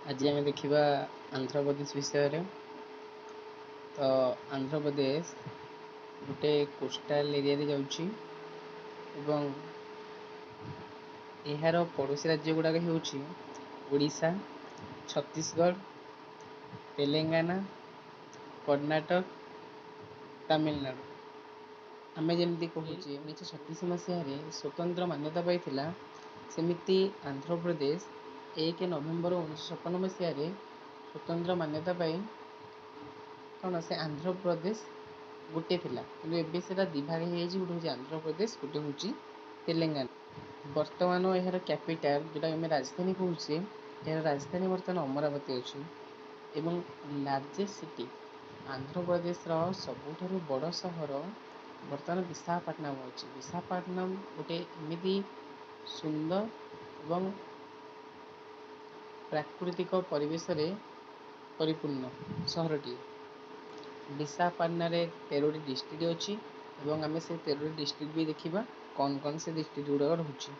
ଆଜି ଆମେ ଦେଖିବା ଆନ୍ଧ୍ରପ୍ରଦେଶ ବିଷୟରେ। ତ ଆନ୍ଧ୍ରପ୍ରଦେଶ ଗୋଟେ କୋଷ୍ଟାଲ ଏରିଆରେ ଯାଉଛି ଏବଂ ଏହାର ପଡ଼ୋଶୀ ରାଜ୍ୟ ଗୁଡ଼ାକ ହେଉଛି ଓଡ଼ିଶା, ଛତିଶଗଡ଼, ତେଲେଙ୍ଗାନା, କର୍ଣ୍ଣାଟକ, ତାମିଲନାଡ଼ୁ। ଆମେ ଯେମିତି କହୁଛେ 1936 ମସିହାରେ ସ୍ୱତନ୍ତ୍ର ମାନ୍ୟତା ପାଇଥିଲା, ସେମିତି ଆନ୍ଧ୍ରପ୍ରଦେଶ 1 ନଭେମ୍ବର 1956 ମସିହାରେ ସ୍ୱତନ୍ତ୍ର ମାନ୍ୟତା ପାଇ କ'ଣ ସେ ଆନ୍ଧ୍ରପ୍ରଦେଶ ଗୋଟେ ଥିଲା, କିନ୍ତୁ ଏବେ ସେଇଟା ଦୁଇଭାଗ ହେଇଯାଇଛି। ଗୋଟେ ହେଉଛି ଆନ୍ଧ୍ରପ୍ରଦେଶ, ଗୋଟେ ହେଉଛି ତେଲେଙ୍ଗାନା। ବର୍ତ୍ତମାନ ଏହାର କ୍ୟାପିଟାଲ, ଯେଉଁଟା ଆମେ ରାଜଧାନୀ କହୁଛେ, ଏହାର ରାଜଧାନୀ ବର୍ତ୍ତମାନ ଅମରାବତୀ ଅଛି। ଏବଂ ଲାର୍ଜେଷ୍ଟ ସିଟି, ଆନ୍ଧ୍ରପ୍ରଦେଶର ସବୁଠାରୁ ବଡ଼ ସହର ବର୍ତ୍ତମାନ ବିଶାଖାପାଟଣାମ ଅଛି। ବିଶାଖାପାଟଣାମ ଗୋଟେ ଏମିତି ସୁନ୍ଦର ଏବଂ ପ୍ରାକୃତିକ ପରିବେଶରେ ପରିପୂର୍ଣ୍ଣ ସହରଟିଏ। ବିଶାଖାପାଟଣାରେ 13ଟି ଡିଷ୍ଟ୍ରିକ୍ଟ ଅଛି ଏବଂ ଆମେ ସେ 13ଟି ଡିଷ୍ଟ୍ରିକ୍ଟ ବି ଦେଖିବା, କ'ଣ କ'ଣ ସେ ଡିଷ୍ଟ୍ରିକ୍ଟ ଗୁଡ଼ାକ ରହୁଛି।